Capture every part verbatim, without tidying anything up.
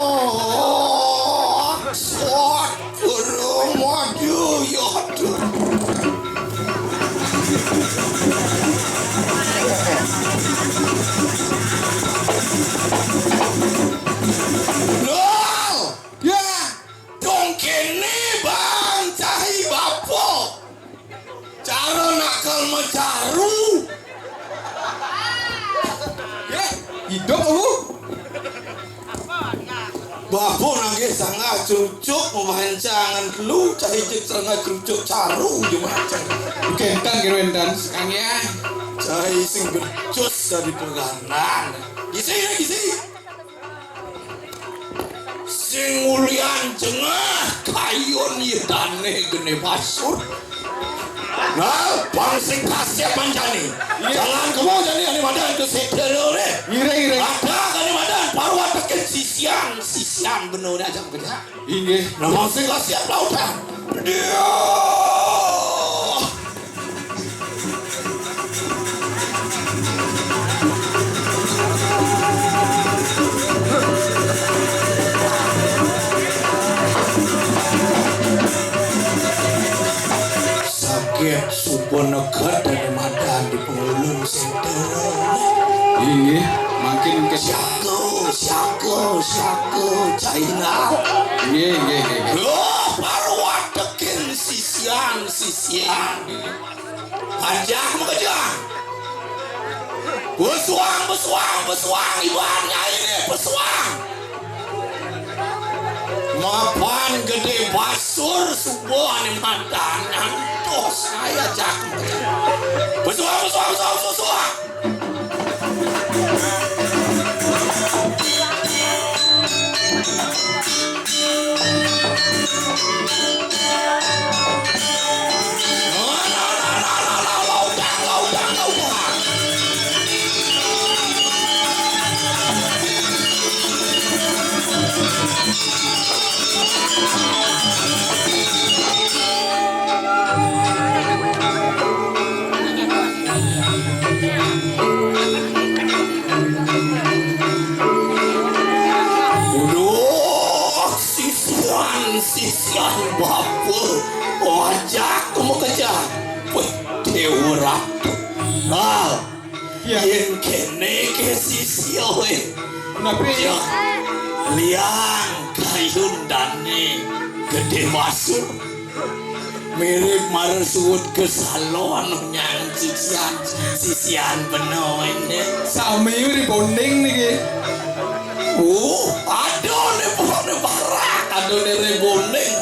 Oh, sok, guru maju, ya, aduh. Loh, ya, dong kene, Bang, cai bapa. Cara nakal macaru. Ya, hidup aku. Bapa nagih sanggah crucuk, mamahan cangan telu, cai cek sanggah crucuk caru je macam. Kentang kira entan, sekarang ya. Cai sing becus dari perganan. Gisi, ya, gisi. Sing ulian jengah kayun ye taneh gene basur. Nah, bang sing kasep manjani. Iya. Jangan kamu jani ane madan ke setel ne. Ire, ire. Ada kane madan parwa teken sisian, sisian benone aja kerja. Inggih. Nah, bang sing kasep lautan. Dia. Sakit suba neget dadi madan di pengulun sing tuwa. Inggih, mangkin ke siaga, siaga, siaga, China. Inggih, inggih, inggih, inggih. Loh, baru adekin sisian, sisian. Ajak makejang. Besuang, besuang, besuang, iban nyai ne besuang. Mapan gede basur subuh ane madan antos saya jak. Besuang, besuang, besuang, besuang, besuang. Aduh, sisian, sisian bapa. Ajak kamu kejar. Weh, Dewa Ratu. Nah, ya, yen kene ke sisia, weh. Napi? Ya, liang kayun dane gede masuk. Mirip marang suud ke salon nyang sisian, sisian benoin. Sami rebonding niki. Oh, ada ne pokokne barak, ada ne rebonding.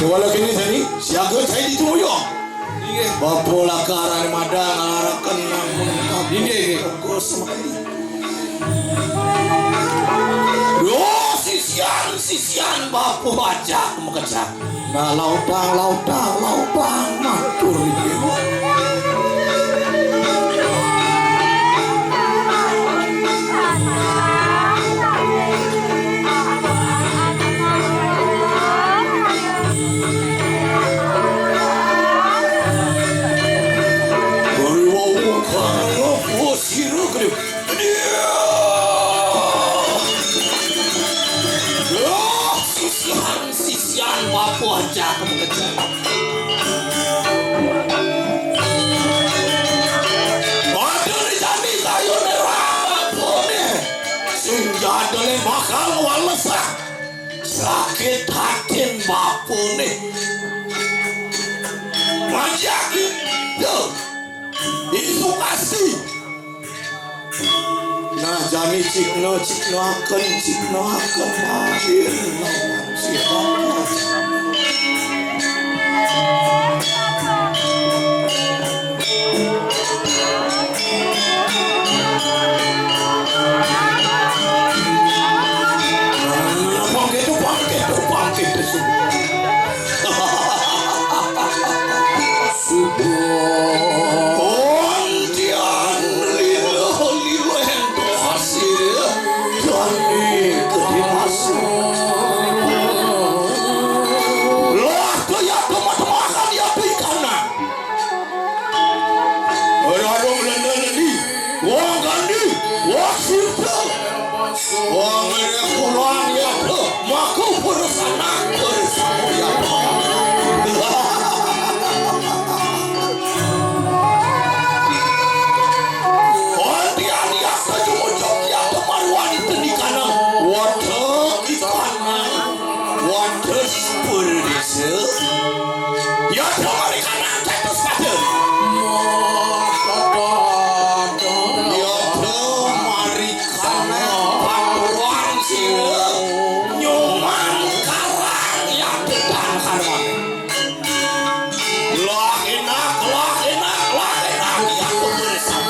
Kewala kene sini, siaga saya di tuyung. Inggih. Bapa lakar ane madan ngalaraken namun. Inggih, inggih. Kos mati. Yo, sisian, sisian, bapa ajak makejang. Nah, lautang, lautang, lautang, matur inggih. Bari wau kang ngopo sira gede. Aduh. Loh, sisian, sisian, bapa ajak makejang. Aduh, jani kayune ra bapane. Sing jadule bakal walesah. Sakit hatin bapane. Majak itu. Isu kasih. Nah, jani cikna, ciknaken, ciknaken lahir lawan siapa. Bangkit, bangkit, bangkit. Subuh. Ontian lilo, lilo ento hasil. Jani gede masuk. Lah, kaya teman-teman, ya, Wong ngene kula ya, lho, maku beresanak, beresanak ya. Wong tiang ya setuju muncul ya kemaruan itu di kanan. Waduh, di kanan. Waduh, sepur desa. Ya, mari kanan, cetus pada. Ya, mari Patuan sira nyuman karang ya, tetan karang. Lah enak, lah enak, lah enak ya, pemirsa.